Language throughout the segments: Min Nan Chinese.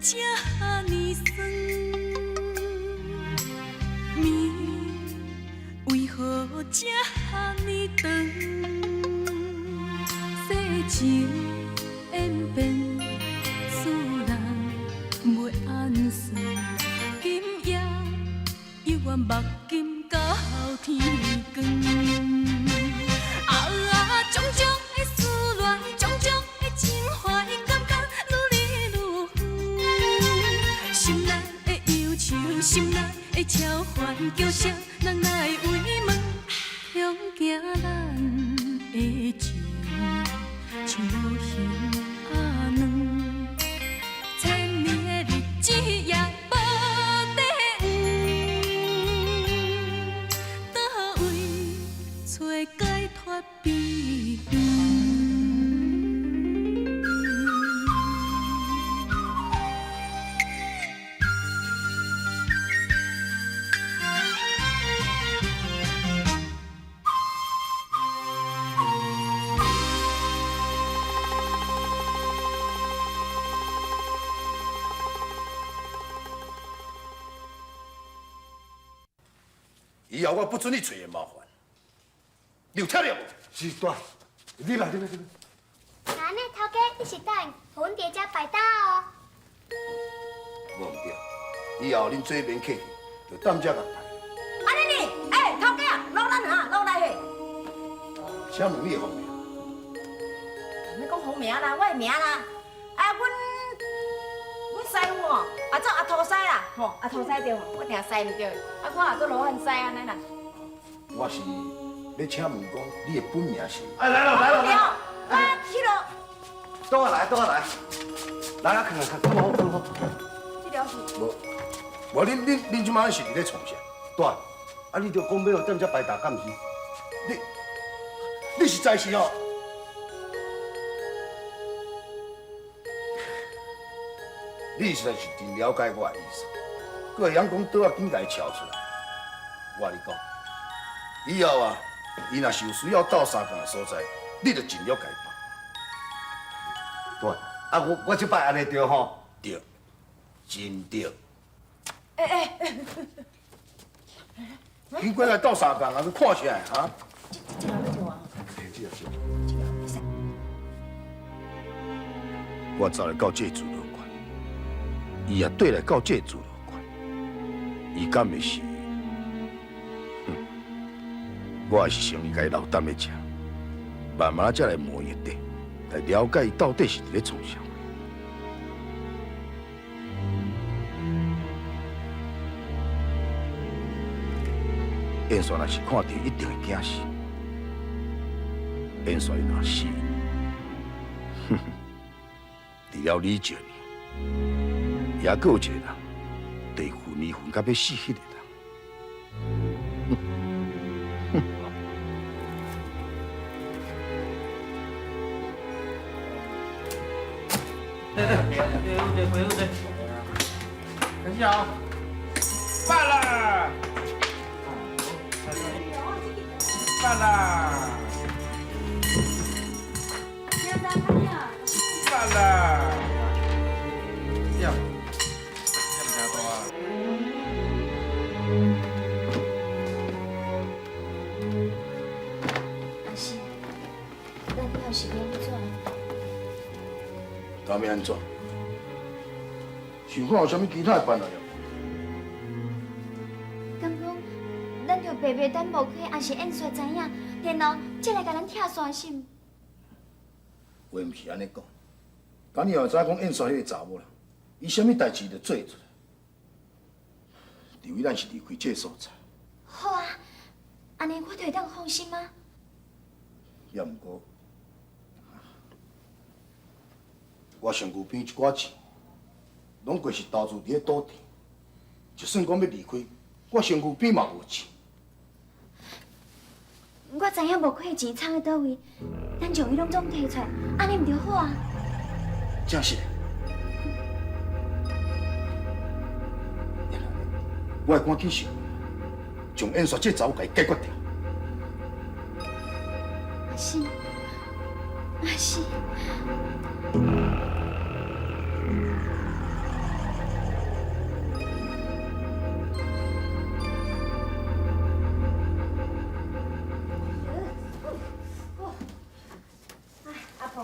這呢酸？暝為何這呢長？世情演變，使人袂按算。今夜猶原目金到天光。啊，種種的思戀，種種的情懷，感覺愈離愈遠。心內的憂愁，心內的惆煩，叫啥人來慰問？恐驚咱的情像無形仔軟，千年的日子也無底蘊，佗位揣解脫悲歡？以後我不准你揣伊麻煩，你有聽著無？是大，你來，你來，你來。那呢，頭家，你是答應予阮佇遮擺擔哦。無毋對，以後恁做免客氣，就踮遮共擺。按呢呢，欸，頭家啊，落咱哈，落來嘿。請問你的芳名？欲講芳名啦，我的名啦，啊，阮師傅吼，啊做阿塗師啦，吼，阿塗師對無？我定師毋對，啊，我也做羅漢師按呢啦。我是欲請問講，你的本名是？哎，來了來了來了。我彼囉。倒來倒來，來啊，囥啊，囥，好好好。這條是。無，無，恁這擺是佇咧創啥？大，啊，你著講欲予踮遮擺擔，敢毋是？你實在是哦，你實在是真了解我的意思，閣會曉講桌仔緊共伊撨出來。我共你講，以後啊，伊若是有需要鬥相共的所在，你就盡力共伊幫。對，啊，我這擺按呢對吼？對，真對。欸欸，奇怪來鬥相共啊，閣看啥哈？這這個欲做啊？這個是。我走來到這自樂館，伊也綴來到這自樂館，伊敢會是？哼，我還是先共伊留踮咧遮，慢慢仔才來摸伊的底，來了解伊到底是佇咧創啥。燕山若是看著，一定會驚死。燕山伊若死，哼哼，除了李少年，也閣有一個人，就是恨伊恨到欲死彼個人。哼哼。對對對，對對對，開始啊！罷啦！罷啦！罷啦！呀，這麼多啊！阿是，咱以後是欲按怎？敢欲按怎？想看有啥物其他的辦法無？敢講，咱著白白等無虧，抑是燕雪知影，然後才來共咱拆散是毋？話毋是按呢講，等你後知影講燕雪彼個查某人，伊啥物代誌就做會出來，除非咱是離開這個所在。好啊，按呢我就會當放心啊。也毋過，我身軀邊一寡錢，攏過是投資佇咧賭場，就算講欲離開，我身軀邊嘛無錢。我知影無虧的錢藏佇佗位，咱將伊攏總提出來，按呢毋就好啊？正是。我會趕緊想，將燕雪這查某共伊解決掉。阿信，阿信。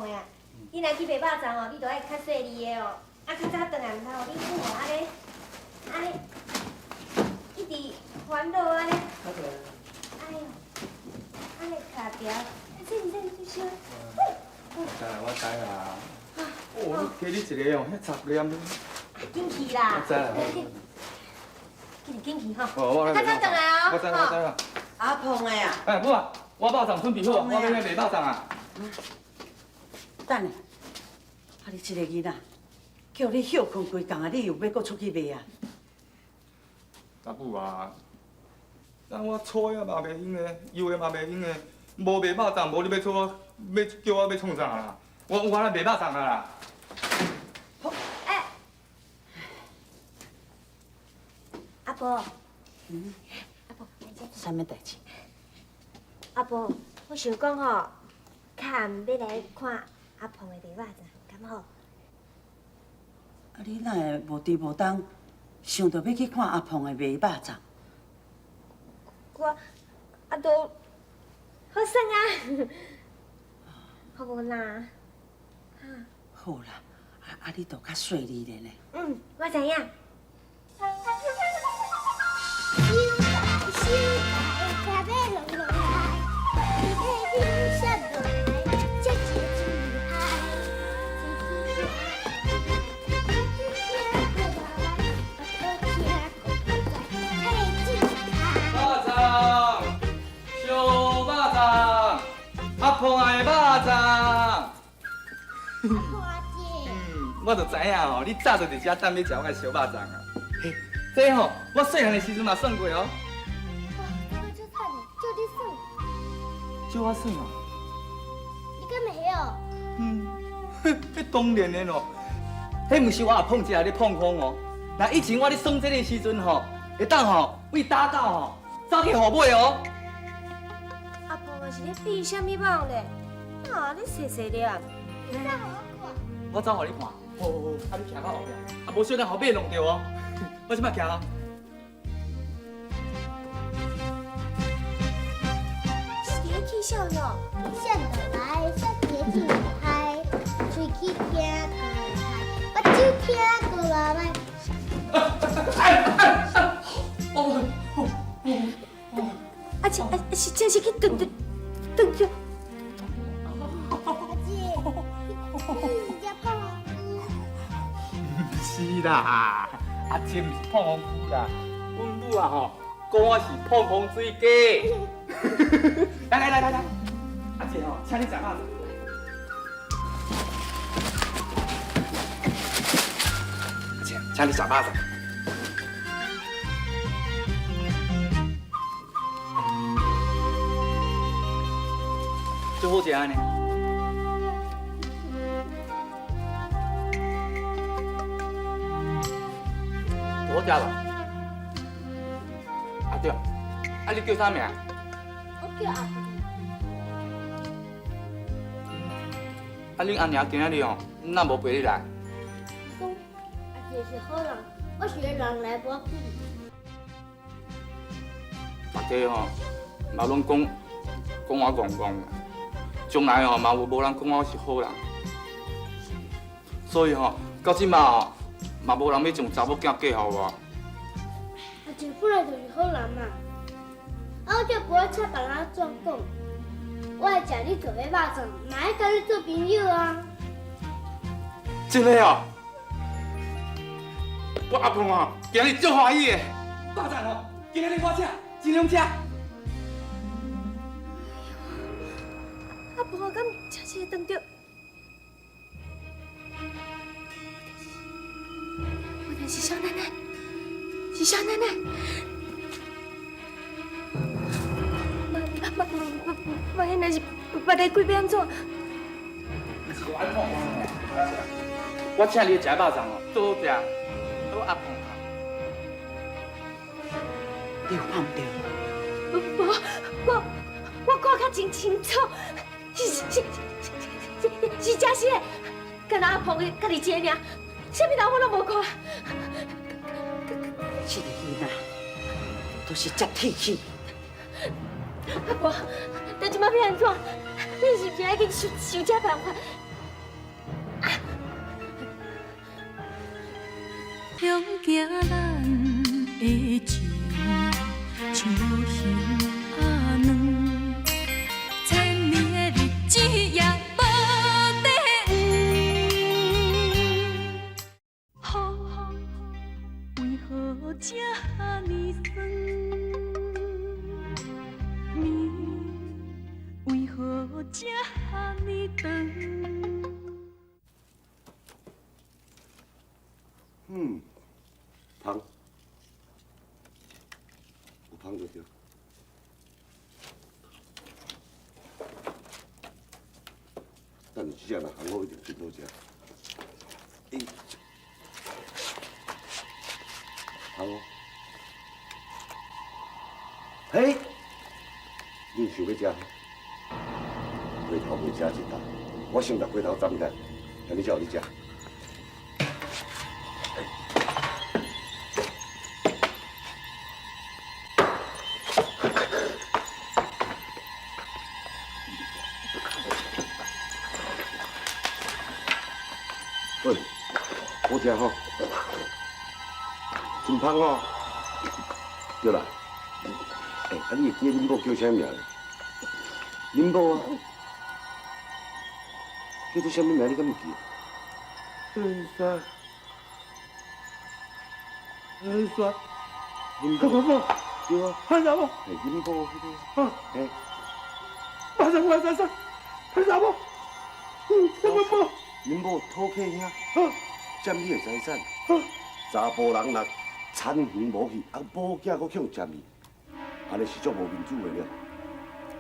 的啊，你若去卖肉粽哦，你著爱較細膩的哦。啊，較早轉來毋通予恁母按呢，按呢，一直煩惱按呢。哎喲，按呢卡條，這這這小。知啦，我知啦。哦，你加你一个哦，遐雜念。緊去啦！我知啦。緊緊去吼。哦，我較早轉來哦。我知我知啦。阿鳳的啊。哎，母啊，我肉粽準備好，我欲來賣肉粽啊。等下，啊你這个囡仔，叫你歇睏規工啊，你又欲閣出去賣啊？阿母啊，那我粗的嘛袂用的，幼的嘛袂用的，無賣肉粽，無你欲出我，欲叫我欲創啥啦？我來賣肉粽啊啦！哎，阿婆，嗯，阿婆，啥物代誌？阿婆，我想講吼，較暗欲來看阿鳳的賣肉粽，敢好？啊，你哪會無甜無重，想著欲去看阿鳳的賣肉粽？我啊都好耍啊，好無啦？好啦，啊你著較細膩咧呢。嗯，我知影。肉粽，燒肉粽，阿鳳的肉粽。我就知影吼，你早就佇遮等欲食我的燒肉粽啊。嘿，這吼，我細漢的時陣嘛耍過哦。哇，這個足慘的，借你耍。借我耍哦？你敢袂曉？嗯，彼當然的咯。彼毋是我阿鳳一个咧膨風哦。若以前我咧耍這个時陣吼，會當吼為打狗吼走去虎尾哦。阿婆是咧變啥物夢咧？啊，你細細粒。你走予我看。我走予你看。好好好，啊你徛較後壁，啊無小等予馬弄著哦。我這擺徛哦。是佇咧起笑喏。闪落來，雪蝶真嗨，喙齒聽過歹，目睭聽過嘛歹。啊是啊是真是去斷斷斷著。阿姐，你是只胖毋是啦，阿姐毋是膨風龜啦，阮母啊吼，講我是膨風水雞。來來來來來，阿姐吼，請你食肉粽。阿姐，請你食肉粽。足好食呢。好食無？啊對，啊你叫啥名？我叫阿鳳。啊恁阿娘今仔日哦，哪無陪你來？講阿姐是好人，我是个人來無要緊。大家吼，嘛攏講講我戇戇，將來吼嘛有無人講我是好人，所以吼，到這馬吼嘛無人欲將查某囝嫁予我。阿姐本來就是好人嘛，啊我才不愛插別人怎講，我會食你做的肉粽，嘛愛佮你做朋友啊。真的哦，我阿鳳哦，今日足歡喜的，肉粽哦，今日我食，盡量食。阿婆敢真是會當著？我就是少奶奶，是少奶奶。万万萬一若是別个鬼欲按怎？你是愛碰我請你食肉粽哦，足好食。我阿鳳啊。你有看毋著？無，我看較真清楚，是是是是是真實的，敢若阿鳳伊家己一个爾，啥物人我攏無看。這个囡仔，就是遮鐵齒。阿婆，但這擺欲按怎？你是毋是愛去想想這辦法？向行咱的情，像无形仔软，千年的日子也无底黄。雨为何这呢酸？暝为何这呢长？嗯，芳，有芳就对。等下这只若烘好，一定真好食。欸，芳哦，嘿，你有想欲食？鸡头未食一啖，我先共鸡头斩起来，按呢才予你食。喂，好食吼，真芳吼。对啦，欸，啊，你会记得恁某叫啥名？恁某啊，叫做啥物名？你敢毋记？嗯，啥？嗯，啥？恁某。对啊。汉啥某？欸，恁某彼个。啊。欸。马上，马上，汉啥某？嗯，什么某？恁某土客兄，占你的财产，查埔人若田园无去，啊某囝阁去予占去，按呢是足无面子的了。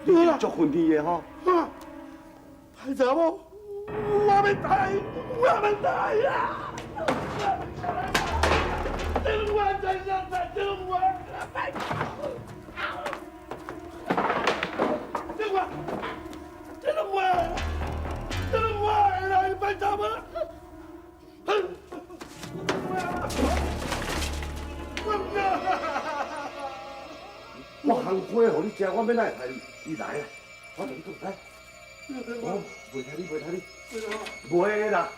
你是足恨你的吼。啊！歹查某，我欲杀伊，我欲杀伊啊！我真想杀，我这我，这我，这我来，歹查某。我烘鸡予你食，我欲哪会刣你？你来啊！我同你讲，来，我袂刣你，袂刣你，袂啦！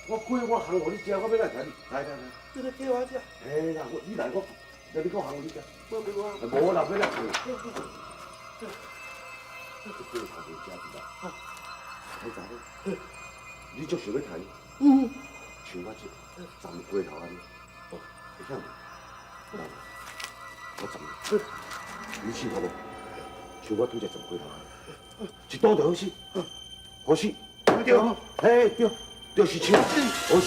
我鸡我烘予你食，我欲哪会刣你？来来来，这个给我食。嘿啦，我你来我，来你阁烘予你食。我袂我。无啦，欲哪会？这鸡头袂食一啦，歹查某，你足想欲刣？嗯。像我这斩鸡头按呢，会晓无？来，我斩你，你试看无？像我拄才斩鸡头按呢，一刀就好死，好死。对。嘿，对，就是像，好死，好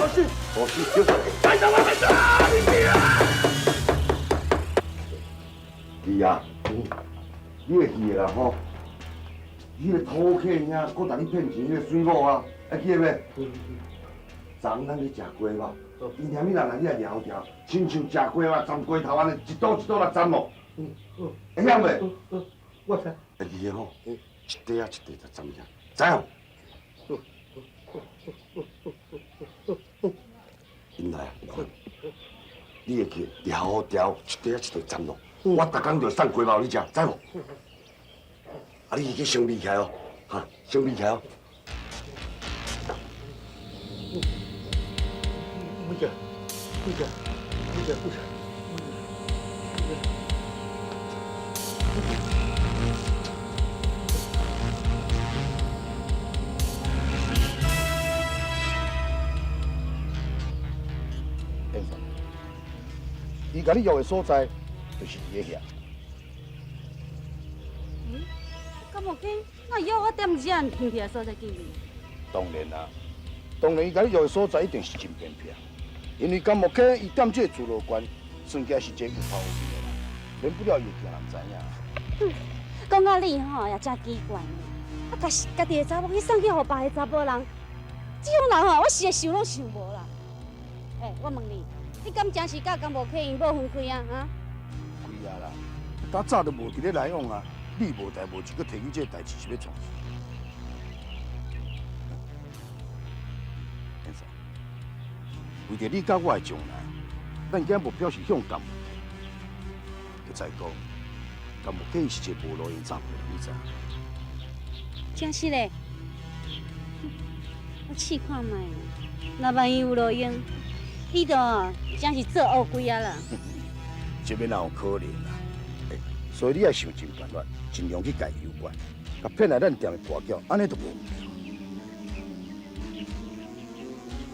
死，好死，对。歹查某，歹查某，你啊！是啊，你会记得啦吼？彼个土客兄，阁共你骗钱，彼个水某啊，还记得袂？昨昏咱去食鸡肉，伊娘咪人来你来聊条，亲像食鸡肉斩鸡头按呢，一刀一刀来斩落。会晓袂？我知。会记得吼，一块仔一块仔斩起来，知无？𪜶来啊，有看，你会记调调一块仔一块斩落，我逐工就送鸡肉予你食，知无？啊，你去先备起来哦，哈，先备起来哦。不吃，不吃，不吃，不吃，不吃。先生，伊共你约的所在，就是伫咧遐。欸，敢无见？那约我踮遮偏僻的所在见面？当然啦，当然伊共你约的所在一定是真偏僻，因为甘木溪伊踮这个自乐园，算起来是一个有头有面的人，免不了伊会惊人知影。讲到你吼也真奇怪呢，啊，家家己的查某去送去予别个查埔人，这种人吼，我实在想拢想无啦。欸，我问你，你敢真是佮甘无溪𪜶某分开啊？哈？开啊啦，较早都无伫咧来往啊，你无代无志，阁提起这个代志是欲创啥？先生，为著你佮我的将来，咱今目标是向甘无溪。再讲，甘无溪是一个无路用查埔人，你知？真实嘞，我试看觅，若万一有路用，伊就真是做乌龟啊啦。这欲哪有可能啊？欸，所以你爱想尽办法，尽量去共伊诱拐，共骗来咱店的跋筊，按呢就无毋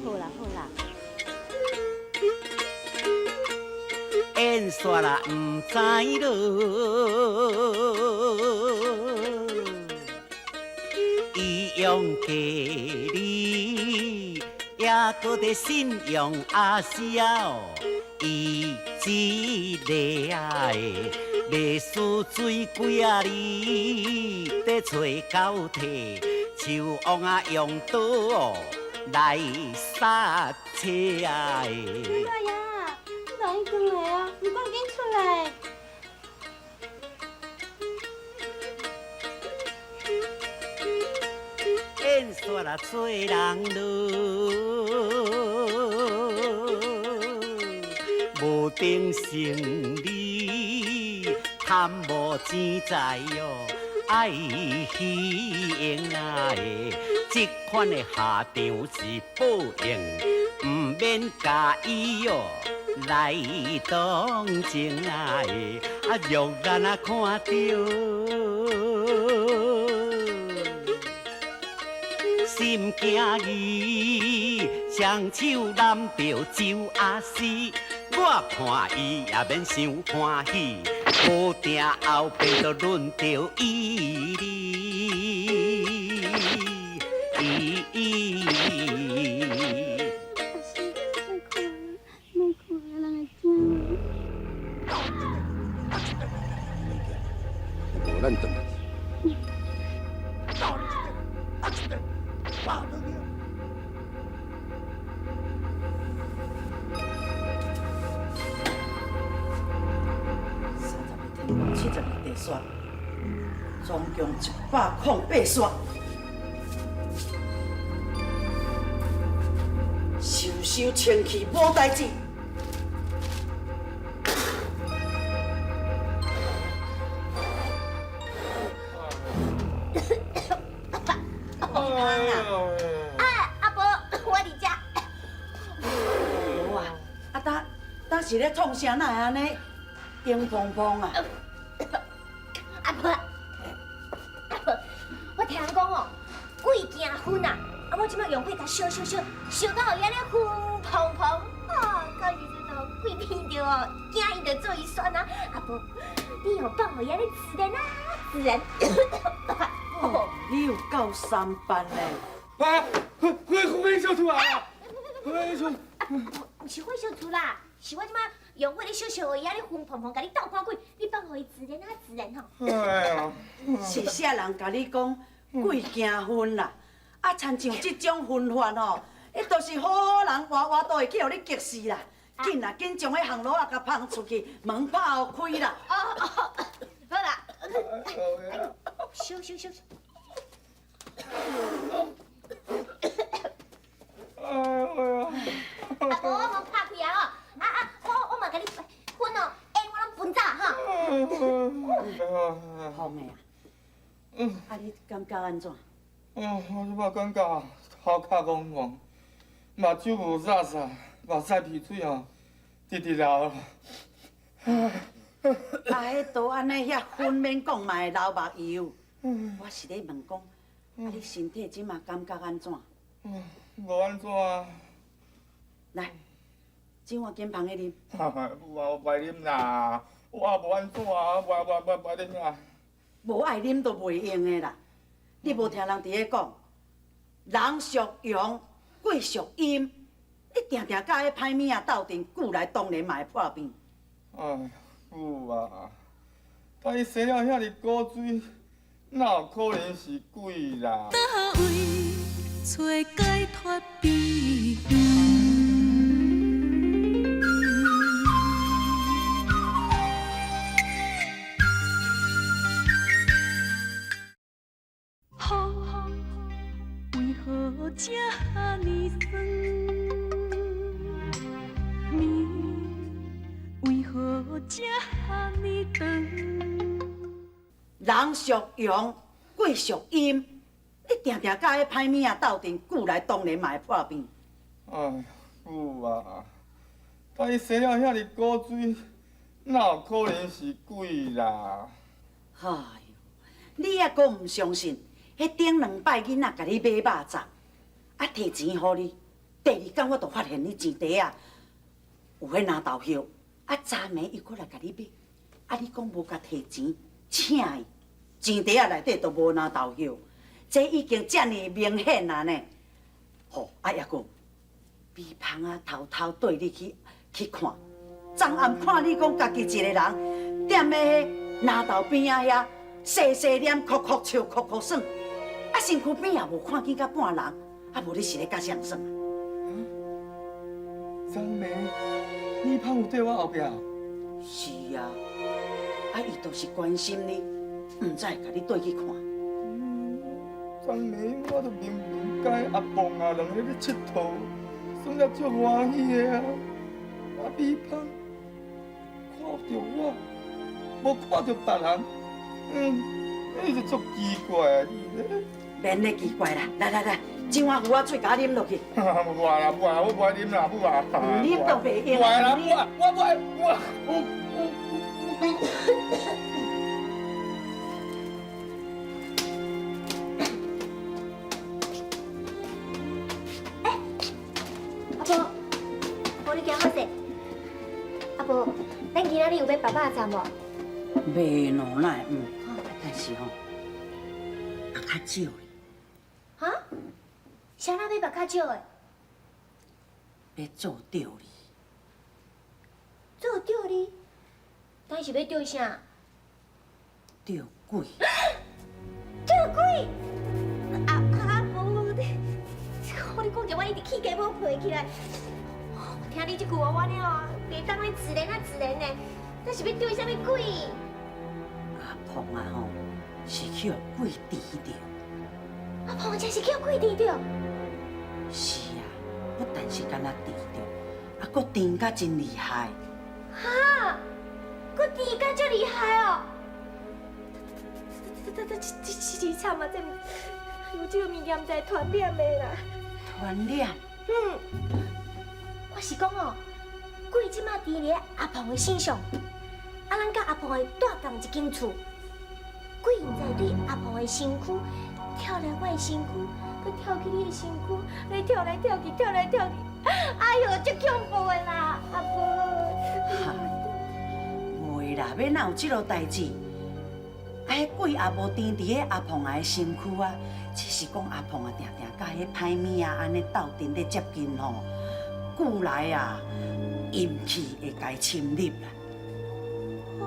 著。好啦好啦。演煞啦，毋知落，伊用计你，也阁伫信用阿痟，伊一个啊的历史水几仔年，伫揣交替，树王啊用刀来杀车啊的。哎呀，你赶紧转来啊！你赶紧出来！演煞啦做人路，无定胜利，贪无钱财哟，爱虚荣啊的，这款的下场是报应，毋免共伊哟来同情啊的，啊肉眼啊看著。心惊伊，双手揽著酒阿死，我看伊也免伤欢喜，无定后边就轮著伊哩。阿四，莫看，莫看，人会惊。无咱转来。32天王，72地煞，总共108煞。收收清气，无代志。啊，阿婆，我伫遮。无啊，啊，当当时咧创啥，哪会按呢晕蓬蓬啊？阿婆，阿婆，我听人讲哦，鬼惊薰啊！啊，我这摆用火共烧烧烧，烧到伊按呢昏蓬蓬，啊，到时阵哦，鬼闻著哦，惊伊就做伊酸啊！阿婆，你哦放予伊按呢自然啊，自然。哦，你有够三班嘞！啊，火火烧出来啊！火烧！啊，毋是火烧出啦，是我这摆用火咧烧烧，予伊按呢昏蓬蓬，共你斗看鬼，你放予伊自然啊，自然吼。哎呀，是啥人共你讲鬼惊薰啦？啊，亲像这种薰法吼，彼都是好好人活活都会去予你激死啦！紧啦，紧将彼烘炉仔共放出去，门拍予开啦！哦哦，好啦，烧烧烧。哎呀！阿婆，我门拍开啊吼，啊啊，我嘛共你薰哦，烟我拢分走哈。放的啊，啊你感觉按怎？嗯，我这摆感觉头壳戆戆，目睭无眨眨，目屎鼻水哦，直直流。啊，彼刀按呢遐薰免讲嘛会流目油。我是咧问讲，啊你身体这马感觉按怎？无按怎啊。来，这碗金芳去啉。我袂啉啦，我无按怎啊，无无无袂啉啦。无爱啉就袂用的啦。你无听人伫咧讲，人属阳，鬼属阴，你定定佮彼歹物仔斗阵，久来当然嘛会破病。哎，母啊，但伊生了遐尔古锥，哪有可能是鬼啦？佗位揣解脱悲欢？雨为何这呢酸？暝为何这呢长？人属阳，鬼属阴，你定定佮彼歹物仔斗阵，久来当然嘛会破病。哎，母啊，但伊生了遐爾古錐，哪有可能是鬼啦？哎喲，你抑閣毋相信？彼頂兩擺囡仔共你買肉粽，啊，提錢予你，第二工我就發現你錢袋仔有彼藍豆葉，啊，昨暝伊閣來共你買，啊，你講無共提錢，請伊，錢袋仔內底都無藍豆葉，這已經遮爾明顯啊呢！吼，啊，抑閣美芳啊，偷偷綴你去看，昨暗看你講家己一個人踮咧彼藍豆邊仔遐，細細念，哭哭笑，哭哭耍。啊，身軀邊也無看見甲半人，啊，無你是咧佮誰耍？昨暝美芳有綴我後壁？是啊，啊，伊就是關心你，毋知會共你綴去看。昨暝我都明明佮阿鳳啊兩个咧𨑨迌，耍甲足歡喜的啊。啊，美芳看著我，無看著別人，你是足奇怪啊你咧。免咧奇怪啦，來來來，斟碗壺仔水，共我啉落去。無愛啦，無愛，我無愛啉啦，母啊。毋啉就袂用。無愛啦，母啊，我無愛，我我我。欸，阿婆，婆你行好勢。阿婆，咱今仔日有欲白肉粽無？袂喏，哪會？但是吼，目較少咧。哈？啥人欲目較少的？欲做著你。做著你？咱是欲著啥？著鬼。著鬼？阿阿婆，你，我你講著我一直起雞毛皮起來。我聽你這句話，我了哦，袂當咧自然啊自然的，咱是欲著啥物鬼？阿鳳啊吼，是去予鬼纏著。阿鳳真是去予鬼纏著。是啊，不但是干焦纏著，啊，閣纏甲真厲害。哈？閣纏甲遮厲害哦！這這這這這慘啊！這，哎喲，這个物件毋知傳染的啦。傳染？嗯，我是講哦，鬼這馬纏佇阿鳳的身上，啊，咱佮阿鳳會蹛仝一間厝，鬼毋知對阿鳳的身軀跳來我的身軀，閣跳去你的身軀，來跳來跳去，跳來跳去，哎喲，足恐怖的啦，阿婆。袂啦，欲哪有這落代誌？啊，彼鬼也無纏佇彼阿鳳仔的身軀啊，只是講阿鳳仔定定佮彼歹物仔按呢鬥陣咧接近吼，久來啊，陰氣會共伊侵入啦。哦，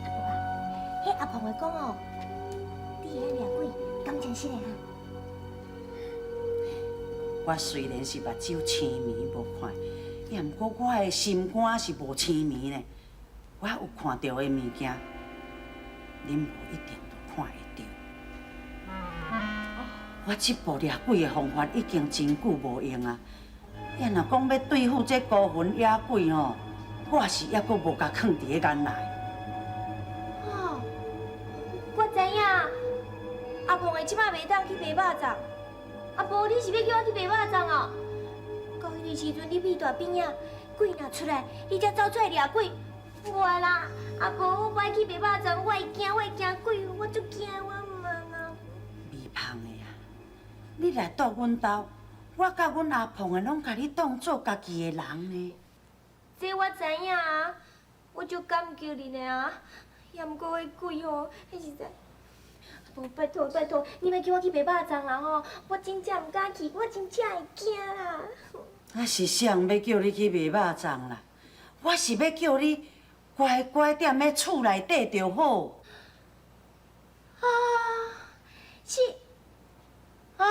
阿婆啊，彼阿鳳會講哦，你會曉掠鬼，敢真實的哈？我雖然是目睭青暝無看，也毋過我的心肝是無青暝呢。我有看著的物件，恁無一定都看會著。我這部掠鬼的方法已經真久無用啊！啊，若講欲對付這孤魂野鬼吼，我是猶閣無共囥佇咧眼內。哦，我知影，阿鳳的這擺袂當去賣肉粽。阿婆，你是欲叫我去賣肉粽哦？到彼个時陣，你覕大邊仔，鬼若出來，你才走出來掠鬼。無愛啦，阿婆，我無愛去賣肉粽，我會驚，我會驚鬼，我足驚，我毋通啊。美芳的啊，你來蹛阮兜，我佮阮阿鳳的攏共你當做家己的人呢。這我知影啊，我足感激你的啊。也毋過彼鬼吼，彼實在。阿婆，拜託拜託，你莫叫我去賣肉粽啦吼！我真正毋敢去，我真正會驚啦。啊，是啥人欲叫你去賣肉粽啦？我是欲叫你乖乖踮咧厝內底就好。啊，是啊，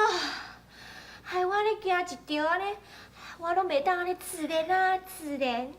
害我咧驚一著按呢，我攏袂當按呢自然啊自然。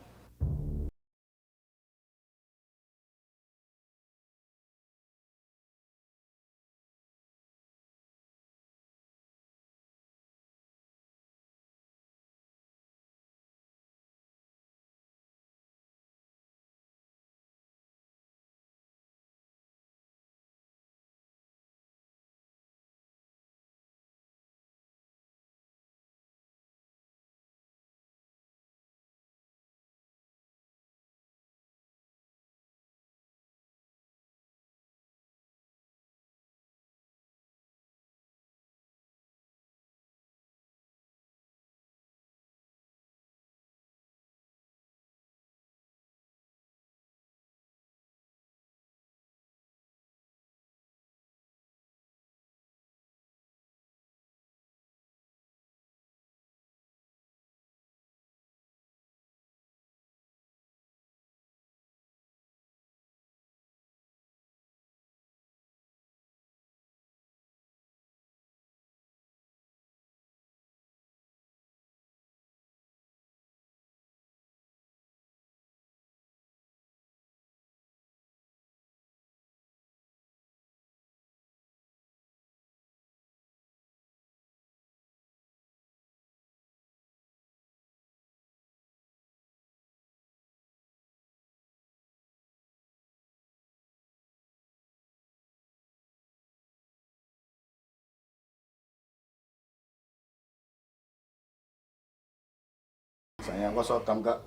影，我煞感覺，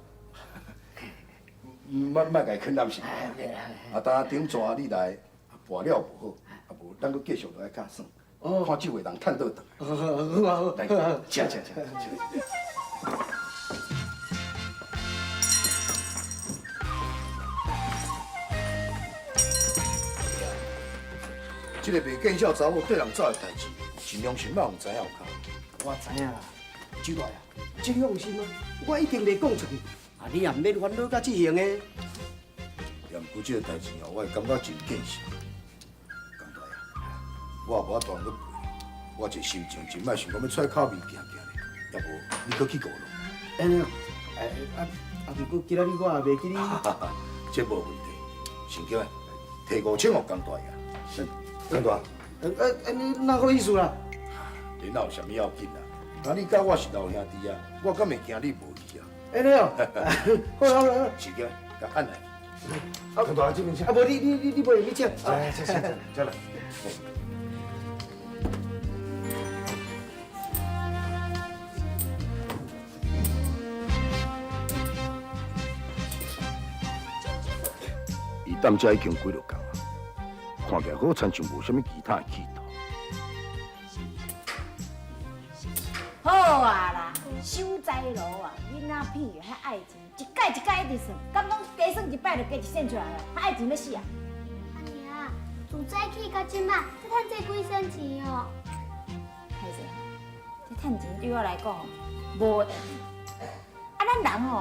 莫莫共伊囥暗是。啊，等頂逝你來，跋了無好，啊無，咱閣繼續落來敲算，看這回人趁倒轉來。好啊好。來，請請請請。這个袂見笑查某綴人走的代誌，真良心，哪有知影有較？我知影啦，周大爺，請放心啊，我一定袂講出去。啊，你也毋免煩惱到這型的。也毋過這個代誌哦，我會感覺真見笑。江大爺，我也無法度去陪你，我這心情真歹，想講欲出口味行行咧，也無你閣去五路。按呢，哎啊啊！毋過今仔日我也袂記你。這無問題，先叫來，提5000予江大爺。江大，欸，你哪好意思啦？你哪有啥物要緊啊？啊，你佮我是老兄弟啊，我敢會驚你無去啊？按呢哦，好啦好啦，是叫，共按來。江大，這邊請。啊，無你你你你袂用去請。來，請請請，請來。伊踮遮已經幾落工啊，看起來好親像無啥物其他的企圖。好啊啦，守財奴啊，囡仔屁啊，遐愛錢，一擺一擺一直算，敢講加算一擺就加一仙出來啊？遐愛錢欲死啊！阿娘，自早起到這擺，才趁這幾仙錢哦。歹勢，這趁錢對我來講無用。啊，咱人吼，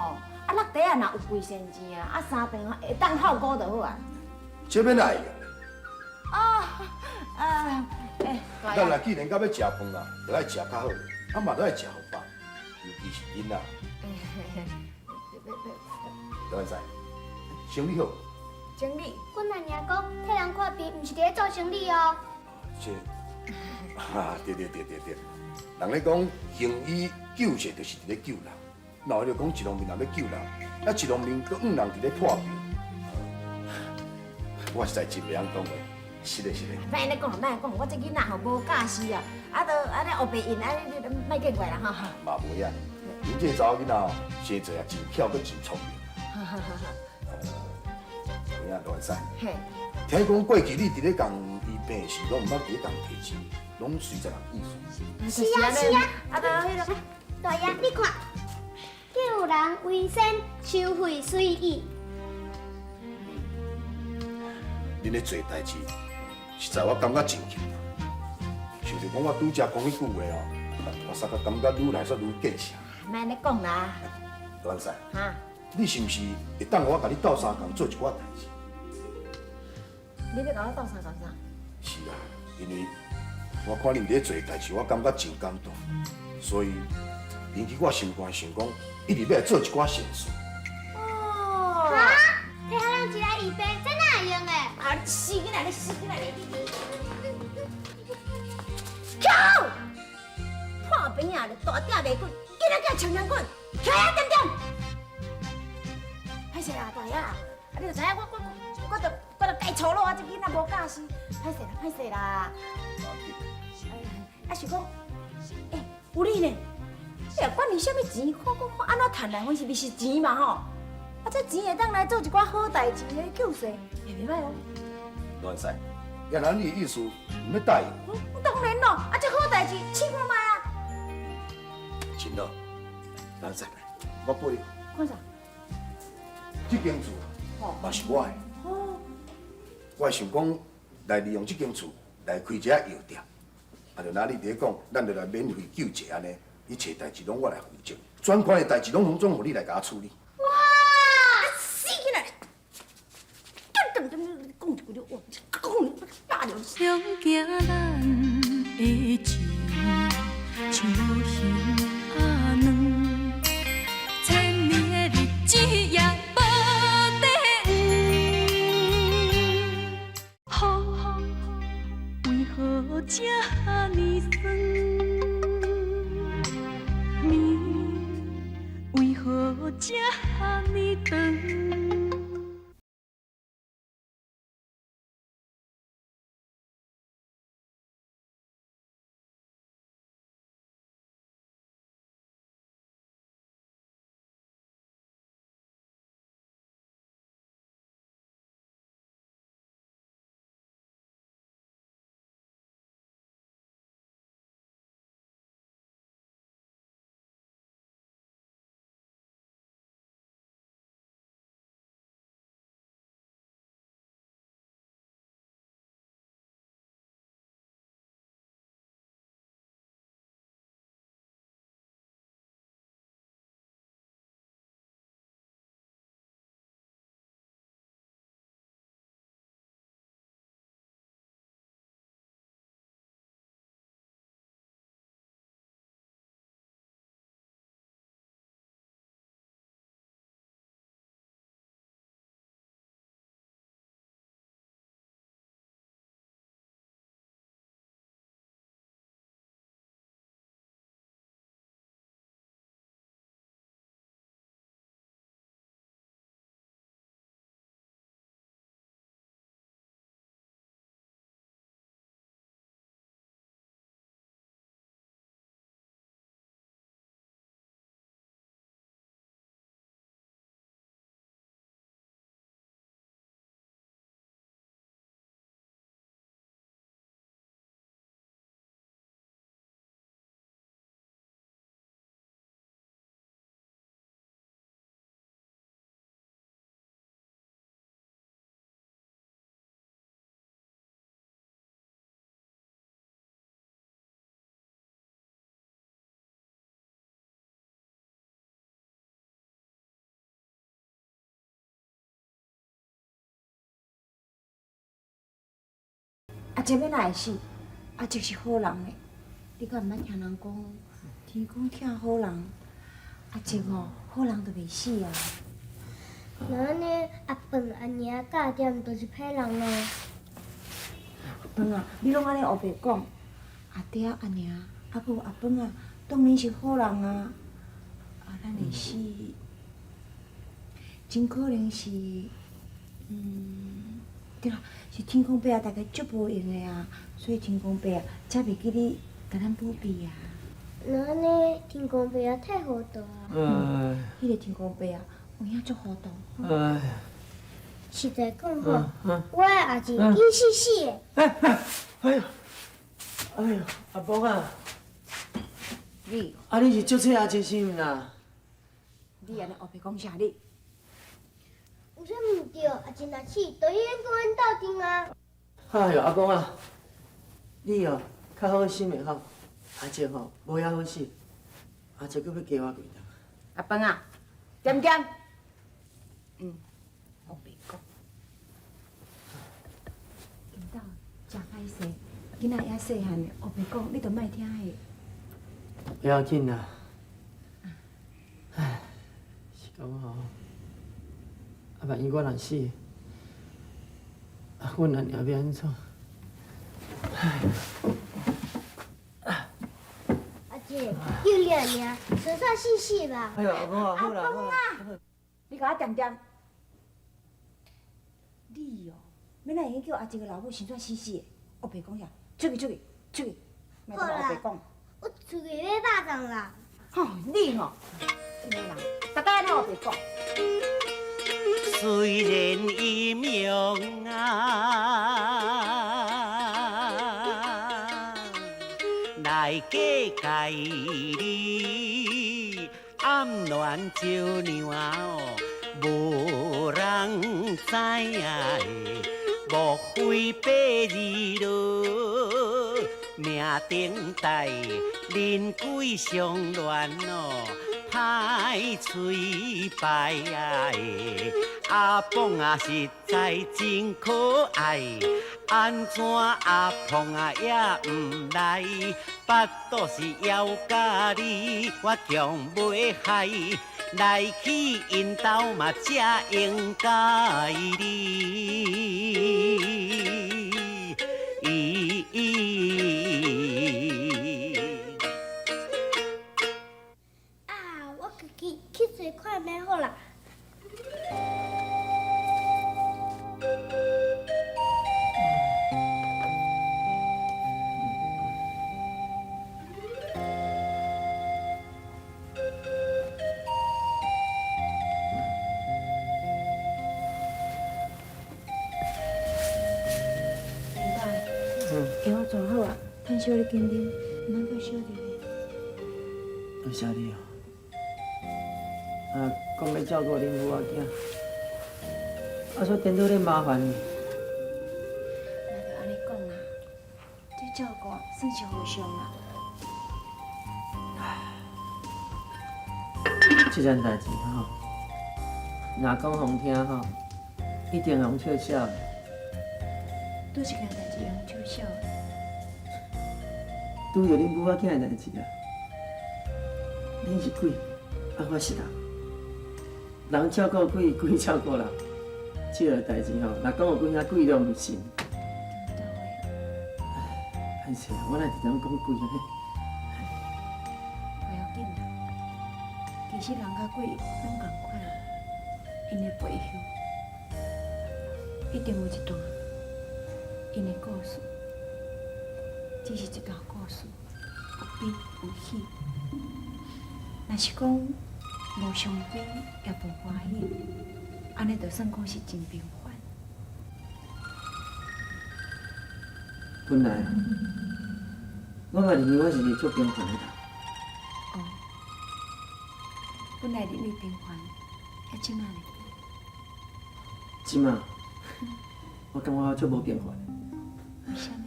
啊落地啊，若有幾仙錢啊，啊三頓會當孝顧就好啊。這欲哪會用？啊啊，欸，咱若既然到欲食飯啊，就愛食較好的，啊嘛都愛食予飽，尤其是囡仔。劉萬賽，生理好。生理。阮阿娘講，替人看病，毋是佇咧做生理哦。這，哈，對對對對對，人咧講行醫救濟，就是佇咧救人。那我就講一方面人欲救人，啊一方面閣向人佇咧破病。我實在真袂曉講話。是的，是的。莫按呢講，莫按呢講，我這囡仔吼無教示啊，啊都按呢烏白用，按呢你莫見怪啦吼。嘛袂啊，恁這个查某囡仔吼，生做也真巧，閣真聰明。有影羅萬嘿。聽講過去你佇咧共醫病時，攏毋捌佇咧共提錢，攏隨在人意思。是啊是啊。啊，都彼个。大爺，你看，救人為先，收費隨意。恁咧做代誌，實在我感覺真幸福。想著講我拄才講彼句話哦，我煞閣感覺愈來煞愈見笑。莫按呢講啦。羅萬賽，哈？你是毋是會當予我共你鬥相共做一寡代誌？你欲共我鬥相共啥？是啊，因為我看恁佇咧做代誌，我感覺真感動，所以引起我心肝想講，一直欲來做一寡善事。哦。哈？替予人一來醫病，這哪會用的？啊！你死囡仔，你死囡仔，你你你！跳！破病啊！大鼎袂滚，囡仔叫长长滚，起来点点！歹勢啦，大爺，啊你就知影我我我我著我著該粗魯啊！這囡仔無教示，歹勢啦，歹勢啦。啊是講，欸，有你呢？你也管伊啥物錢，看看看按怎趁來，反正是錢嘛吼。啊，這錢會當來做一寡好代誌的救濟，會袂歹哦。羅萬賽，原來你的意思毋欲答應？當然咯，啊，這好代誌，試看覓啊。真好，羅萬賽，我報你。看啥？這間厝嘛是我的。哦。我想講來利用這間厝來開一家藥店，啊，就若你佇咧講，咱就來免費救濟按呢，一切代誌攏我來負責，專款的代誌攏總總予你來共我處理。哇！死囡仔！講講一句你哇，講百了。想行咱的情，像魚仔卵，千年的日子也無底黄。雨为何这呢酸？暝为何这呢长？阿叔欲哪会死？阿叔是好人咧，你敢毋捌听人讲，天公疼好人，阿叔吼好人就袂死啊。那按呢，阿笨、阿娘、佮阿恬都是歹人咯？阿笨啊，你攏按呢乌白讲，阿恬、阿娘、啊阁有阿笨啊，當然是好人啊。啊，咱會死，真可能是，對啦，是天公伯啊，大家足無閒的啊，所以天公伯啊，才袂記你共咱保庇啊。那按呢，天公伯啊太糊塗啊！嗯，彼个天公伯啊，有影足糊塗。哎。實在講吼，我的阿姊緊死死的。哎呦，哎呦，阿婆啊，你，啊你是足切阿姊是毋啦？你按呢烏白講啥你？有啥毋對？阿姊若死，就已經跟阮鬥陣啊！哎呦，阿公啊，你哦較好心的吼，阿姊吼無遐好死，阿姊閣欲加我幾冬。阿笨啊，恬恬，烏白講，𪜶兜誠歹勢，囡仔猶細漢，烏白講，你就莫聽彼。不要緊啦，唉，是講吼，啊萬一我若死，啊阮阿娘欲按怎？唉，阿姊，救你阿娘，順煞死死吧。哎呦，阿公啊，好啦好啦，你共我恬恬，你哦，欲哪會用叫阿姊个老母先煞死死的？烏白講啥？出去出去出去，莫閣烏白講。我出去買肉粽啦。吼，你吼，這个人，逐工按呢烏白講。雖然伊命啊，來過界你暗戀招娘哦，無人知影的，莫非白日落，命頂帶，人鬼相戀哦。歹喙歹的阿鳳啊，實在真可愛。按怎阿鳳啊也毋來，腹肚是枵甲你，我強袂害。來去𪜶兜嘛，才應該你。啊，我家己去坐看覓好啦。藥做好啊，趁燒你緊啉，毋通閣燒著。多謝你哦。啊，講欲照顧恁母仔囝，啊，煞顛倒咧麻煩你。莫閣按呢講啦，這照顧算是互相啦。這件代誌吼，若講予聽吼，一定予人笑笑的。佗一件代誌予人笑笑的？拄著恁母仔囝的代誌啊！恁是鬼，啊我是人，人照顧鬼，鬼照顧人，這个代誌吼，若講予鬼聽，鬼都毋信。歹勢，我哪會直直講鬼按呢？無要緊啦，其實人佮鬼攏仝款，𪜶的背後一定有一段𪜶的故事，只是這段故事有悲有喜。若是講無傷悲也無歡喜，按呢就算講是真平凡。本來我嘛認為我是一個足平凡的人。哦，本來認為平凡，啊，這馬呢？這馬，我感覺我足無平凡。為啥物？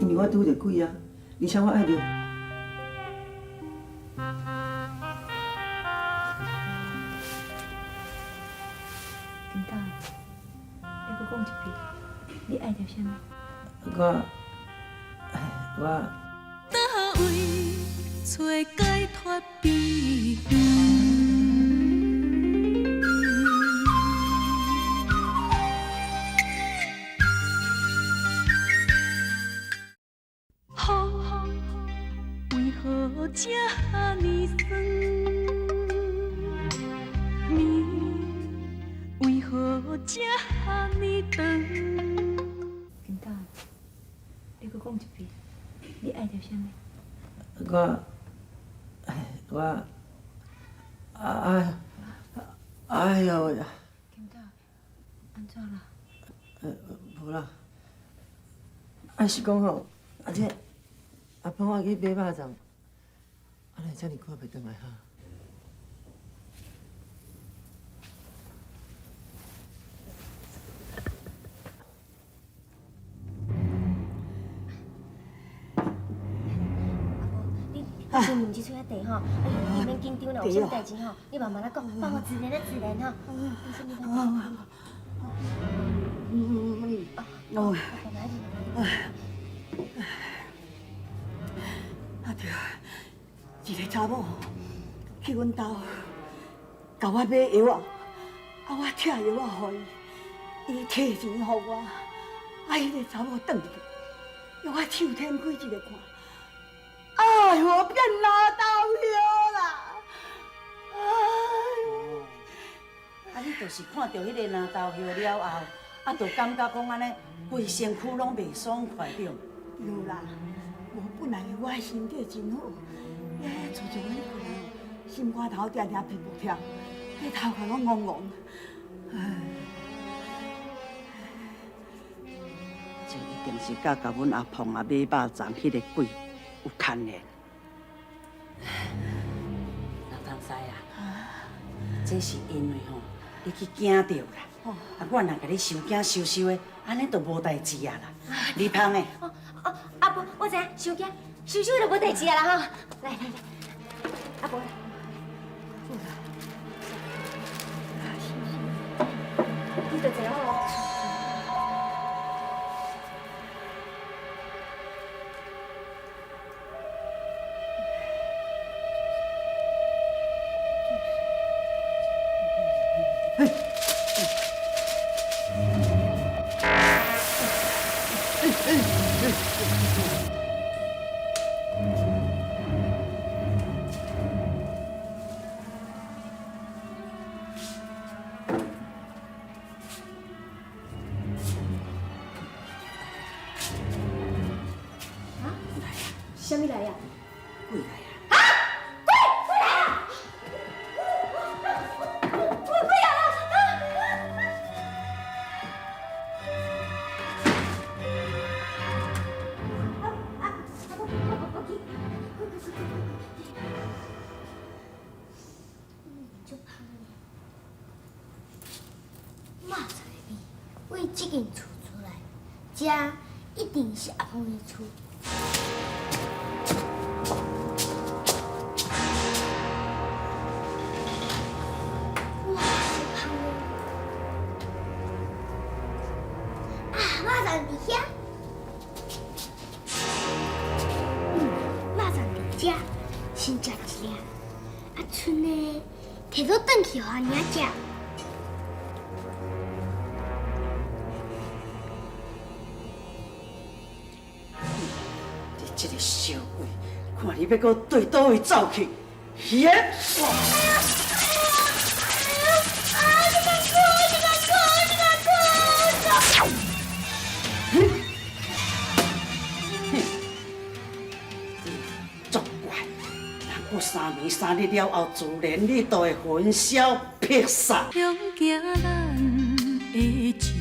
因為我拄著鬼啊，而且我愛著。金豆，你閣講一遍，你愛著啥物？我，我。佗位揣解脫悲欢？风为何这呢酸？暝为何这呢长？金狗，你阁讲一遍，你爱著啥物？我，我，哎，哎呦！金狗，按怎啦？无啦，啊是讲吼，啊这阿婆我去买肉粽，啊哪会遮尔久犹未转来哈？阿婆，你先啉这喙仔茶吼，啊你免紧张啦，有啥物代志吼，你慢慢仔讲，放我自然仔自然吼。你先啉茶。哦。啊对，一个查某去阮兜，共我买药仔，啊我拆药仔予伊，伊提錢予我，啊彼个查某转去，予我手天开一个看，哎哟变老豆叶啦！哎哟，啊你就是看著彼个蓝豆叶了后，啊就感觉讲按呢，规身躯攏袂爽快对？对啦，无本来我身体真好，欸，自从彼过来，心肝头定定皮肤跳，彼头壳拢戆戆。唉，这一定是佮共阮阿凤啊买肉粽彼个鬼有牵连。老东西啊，这是因为吼，你去惊著啦。啊，我若共你收惊收收的，按呢就无代志啊啦。李芳的。哦哦，阿婆，我知影，收惊，收收就无代志啊啦吼。来来来，阿婆。你就坐好。啥物来啊？鬼来啊！啊！鬼鬼来啊！鬼鬼来啊！啊啊！阿婆，我去，鬼鬼鬼鬼鬼！足芳的，肉粽的味为这间厝出来，这一定是阿凤的厝。哇，足芳的！啊，肉粽伫遐。肉粽伫遮，先食一粒。啊，賰呢，提倒转去予阿娘食。你这个小鬼，看你欲阁对佗位走去！耶！啊！你莫哭，你莫哭，你莫哭！哼，你作怪！人过三暝三日了后，自然你就会魂消魄散。向行咱的情。